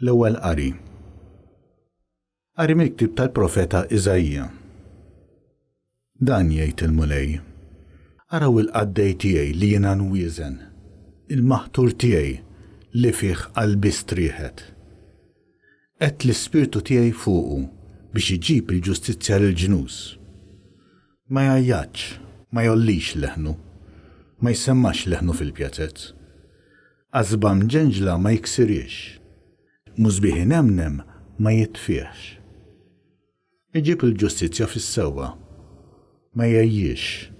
L-Ewwel Qari. Qari mill-ktieb tal-profeta Iżaija. Dan jgħid il-Mulej, Araw il-qaddej tiegħi li jiena nwieżen, il-maħtur tiegħi li fih qalbi strieħet. Qegħedt l-ispirtu tiegħi fuqu biex iġib il-ġustizzja lill-ġnus. Ma jgħajjatx, ma jgħollix leħnu, ma jsemmax leħnu fil-pjazez. Qasba mġenġla ma jiksirhiex, musbieħ inemnem ma jitfihx. Iġib il-ġustizzja fis-sewwa, ma jgħejjiex,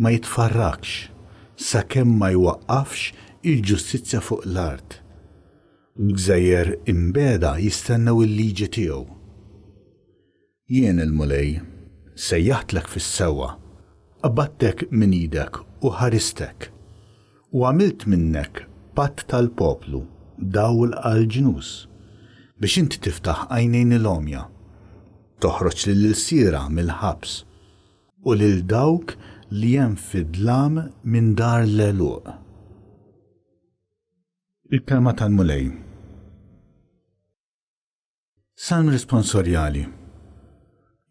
ma jitfarrakx sakemm ma jwaqqafx il-ġustizzja fuq l-art. U l-gżejjer imbiegħda jistennew il-liġi tiegħu. Jien il-Mulej, sejjaħtlek fis-sewwa, qbadtek minn idek u ħaristek, u għamilt minnek patt tal-poplu, dawl għall-ġnus, biex inti tiftaħ għajnejn il-għomja, toħroġ lill-ilsiera mill-ħabs, u lil dawk li hemm fid-dlam minn dar l-għeluq. Il-Kelma tal-Mulej. Salm Responsorjali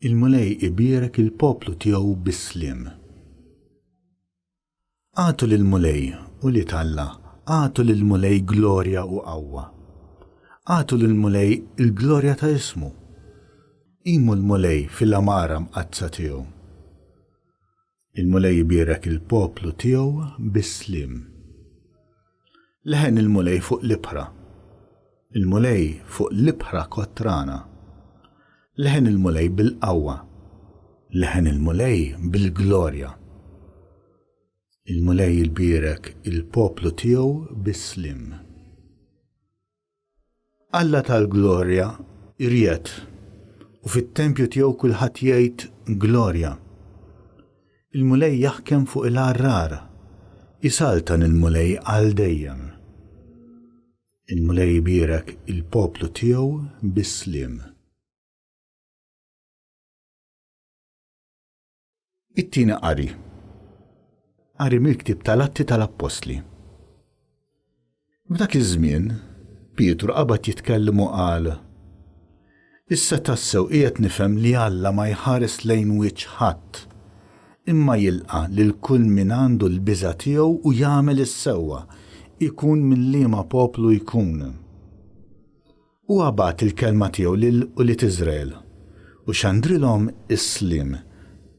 Il-Mulej ibierek il-poplu tiegħu bis-sliem. Agħtu lill-Mulej, ulied Alla, agħtu lill-Mulej glorja u qawwa. Agħtu lill-Mulej il-glorja ta' ismu. Qimu l-Mulej fil-għamara mqaddsa tiegħu. Il-Mulej ibierek il-poplu tiegħu bis-sliem. Leħen il-Mulej fuq l-ibħra. Il-Mulej fuq l-ibħra kotrana. Leħen il-Mulej bil-qawwa. Leħen il-Mulej bil-glorja. Il-Mulej ibierek il-poplu tiegħu bis-sliem. Alla tal-glorja jriegħed, u fit-tempju tiegħu kulħadd jgħid, Glorja! Il-Mulej jaħkem fuq il-għarrar, isaltan il-Mulej għal dejjem. Il-Mulej ibierek il-poplu tiegħu bis-sliem. It-Tieni Qari. Qari mill-Ktieb tal-Atti tal-Appostli. F'dak iż-żmien, Pietru qabad jitkellem u qal, Issa tassew qiegħed nifhem li Alla ma jħares lejn wiċċ ħadd, imma jilqa' lil kull min għandu l-biża' tiegħu u jagħmel is-sewwa, ikun minn liema poplu jkun. Huwa bagħat il-kelma tiegħu lil ulied Iżrael u xandrilhom is-sliem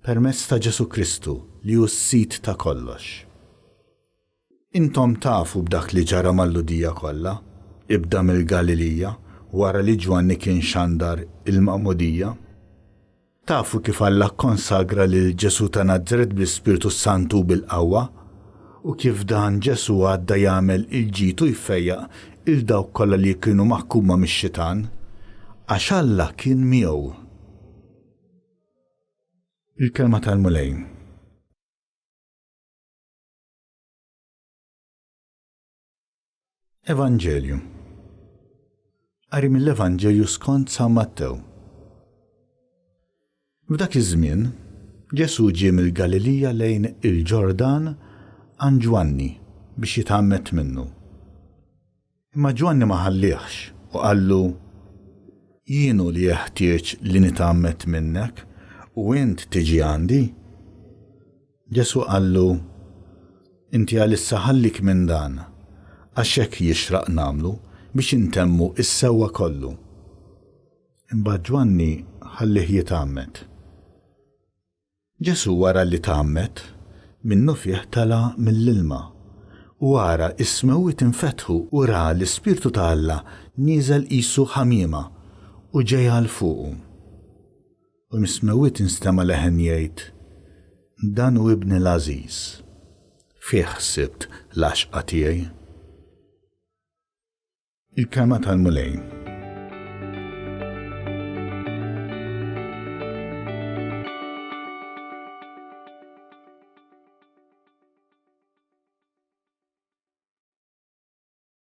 permezz ta' Ġesù Kristu li hu s-Sid ta' kollox. Intom tafu b'dak li ġara mal-Lhudija kollha, ibda mill-Galilija wara li Ġwanni kien xandar il-magħmudija. Tafu kif Alla kkonsagra lil Ġesù ta' Nazaret bl-Ispirtu s-Santu u bil-qawwa, u kif dan Ġesù għadda jagħmel il-ġid u jfejjaq 'il dawk kollha li kienu maħkuma mix-xitan, għax Alla kien miegħu. Il-Kelma tal-Mulej. Evanġelju. Qari mill-Evanġelju skont San Mattew. F'dak iż-żmien, Ġesù ġie mill-Galilija lejn il-Ġordan għand Ġwanni biex jitgħammed minnu. Imma Ġwanni ma ħalliehx u qallu, Jien hu li jeħtieġ li nitgħammed minnek, u int tiġi għandi? Ġesù qallu, Inti għalissa ħallik minn dan, għax hekk jixraq nagħmlu biex intemmu s-sewwa kollu. Imbagħad Ġwanni ħallieh jitgħammed. Ġesù wara li tgħammed, minnufih tela' mill-ilma, u ara s-smewwiet infetħu u ra l-Ispirtu ta' Alla nieżel qisu ħamiema u ġej għal fuqu. U mis-smewwiet instema' leħen jgħid, Dan hu Ibni l-għażiż, fih sibt l-għaxqa tiegħi. Il-Kelma tal-Mulej.